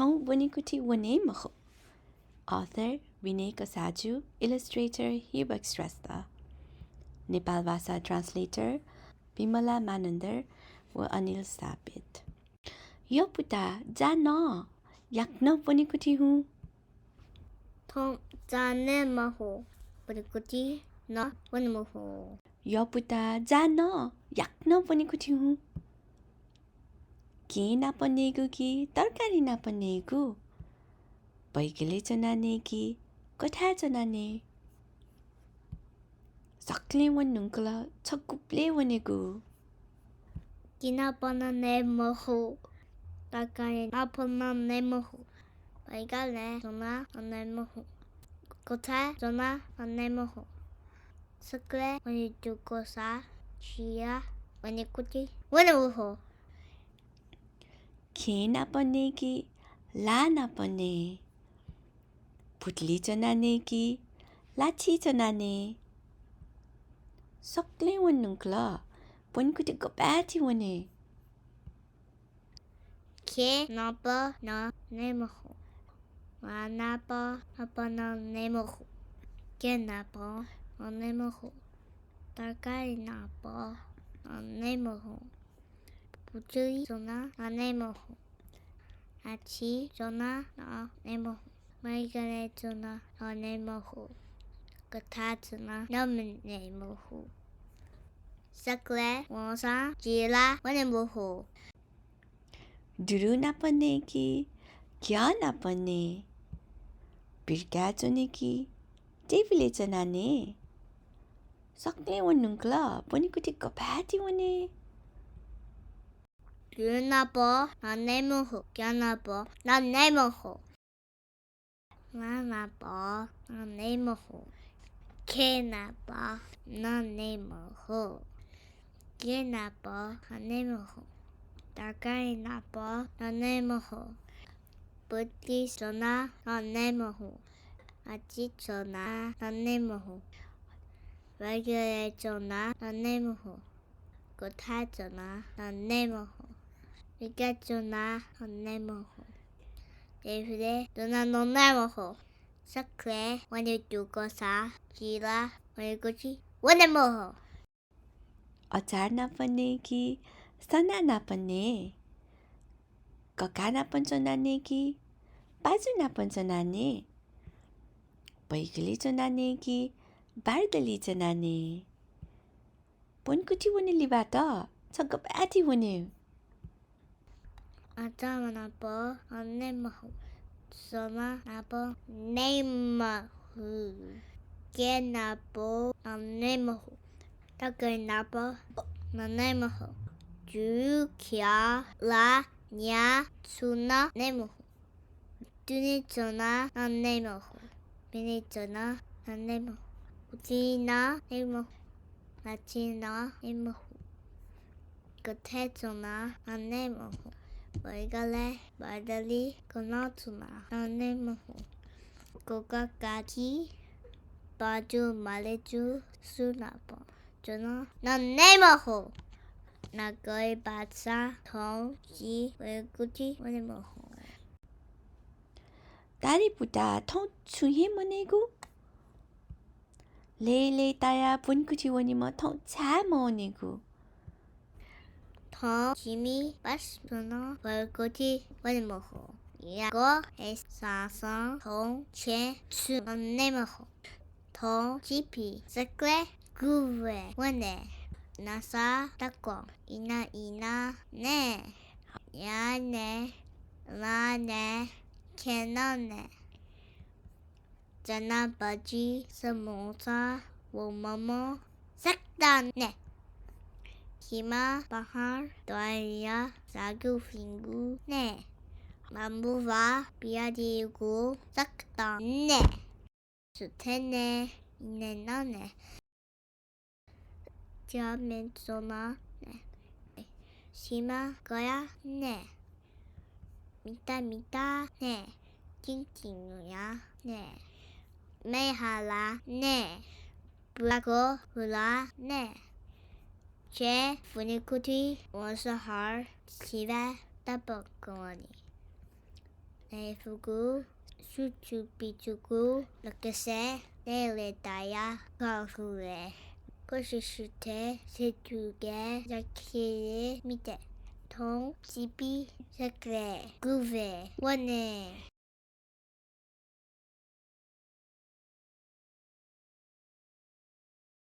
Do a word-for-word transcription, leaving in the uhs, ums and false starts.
थौं ब्वनेकुथि वने मखु। Author विनय कसाजु, illustrator हिबक श्रेष्ठ, नेपाल भाषा translator विमला मानन्धर व अनिल स्थापित। यः पुता, जा न, याकनं ब्वनेकुथि हुँ। थौं जा नये मखु, ब्वनेकुथि नं वने मखु। यः पुता, जा न, याकनं ब्वनेकुथि हुँ। केहेँ नाप नयेगु कि तरकारी नाप नयेगु? बैगलय् च्वनाः नये कि कथाय् च्वनाः नये? सकलें वने धुंकल, छ गुबलय् वनेगु? केहेँ नाप नं नये मखु, तरकारी नाप नं नये मखु, बैगलय् च्वनाः नं नये मखु, कथाय् च्वनाः नं नये मखु। सकलें वने धुंकूसा जि ला ब्वनेकुथि वने मखु। केहेँ नाप नये कि ला नाप नये? पुतली च्वनाः नये कि लाछि च्वनाः नये? सकलें वने धुंकल, ब्वनेकुथि गपाय् ति वने? केहेँ नाप नं नये मखु। ला नाप, नाप नं नये मखु। केहेँ नाप नं नये मखु। तरकारी नाप नं नये मखु। पुतली च्वनाः नं नये मखु। लाछि च्वनाः नं नये मखु। बैगलय् च्वनाः नं नये मखु। कथाय् च्वनाः नं नये मखु। सकलें वंसा जि ला वने मखु। दुरु नाप नये कि घ्यः नाप नये? बिर्काय् च्वने कि टेबुलय् च्वनाः नये? सकलें वने धुंकल, ब्वनेकुथि गपाय् ति वने? दुरु नाप नं नये मखु, घ्यः नाप नं नये मखु। ला नाप नं नये मखु। केहेँ नाप नं नये मखु। केहेँ नाप नं नये मखु। तरकारी नाप नं नये मखु। पुतली च्वनाः नं नये मखु। लाछि च्वनाः नं नये मखु। बैगलय् च्वनाः नं नये मखु। कथाय् च्वनाः नं नये मखु। बिर्काय् च्वनाः नं नये मखु। टेबुलय् च्वनाः नं नये मखु। सकलें वने धुंकूसा जि ला ब्वनेकुथि वने मखु। अचार नाप नये कि सना नाप नये? कका नाप च्वनाः नये कि पाजु नाप च्वनाः नये? बैगलय् च्वनाः नये कि बारदलय् च्वनाः नये? ब्वनेकुथि वने लिबात, छ गपाय् ति वने? अचार नाप नं नये मखु। सना नाप नये मखु। केहेँ नाप नं नये मखु। तरकारी नाप नं नये मखु। दुरु, घ्यः, ला, न्या छुं नं नये मखु। दुने च्वनाः नं नये मखु। पिने च्वनाः नं नये मखु। पुतली नं नये मखु। लाछि नं नये मखु। कथाय् च्वनाः नं नये मखु। बैगलय् बारदलय् कनाः च्वनाः नं नये मखु। कका काकी, पाजु मालेजु सु नाप च्वनाः नं नये मखु। नागरी भाषां थौं जि ब्वनेकुथि वने मखु। का रे पुता, थौं छुं हे मनयेगु? लय्‌लय्‌तायाः ब्वनेकुथि वनेमा थौं छाय् मवनेगु? थौं जिमि पासापिं नं ब्वनेकुथि वने मखु। याकनं हे सासं थौं छेँय् छुं नये मखु। थौं जिपिं सकलें गुबलय् वने? नसा तकं इनाः इनाः नये। न्या नये, ला नये, ख्यलं नये। चना भजी, समोसा व मोमो सकतां नये। हिमा, पहाड, द्वारिया, सागु, फिंगु नये। बाम्बुवा, पियादीगु सकतां नये। सुथय् नये, इनय् नं नये। च्याम्हय् च्वनाः नये। सिमा कयाः नये। मिता मिता नये। चिं चिं न्हुयाः नये। म्ये हालाः नये। पुलाको हुलाः नये। छेँय् ब्वनेकुथि वंसा हर सिबय् तप्पक वनी। धाइफुगु सुचुपिचुगु लकसय् लय्‌ताया खः हुलय्। क्वसिसुथय् सेतुगाय् जाखेले मितय् थौं चिपि सकलें गुबलें वने।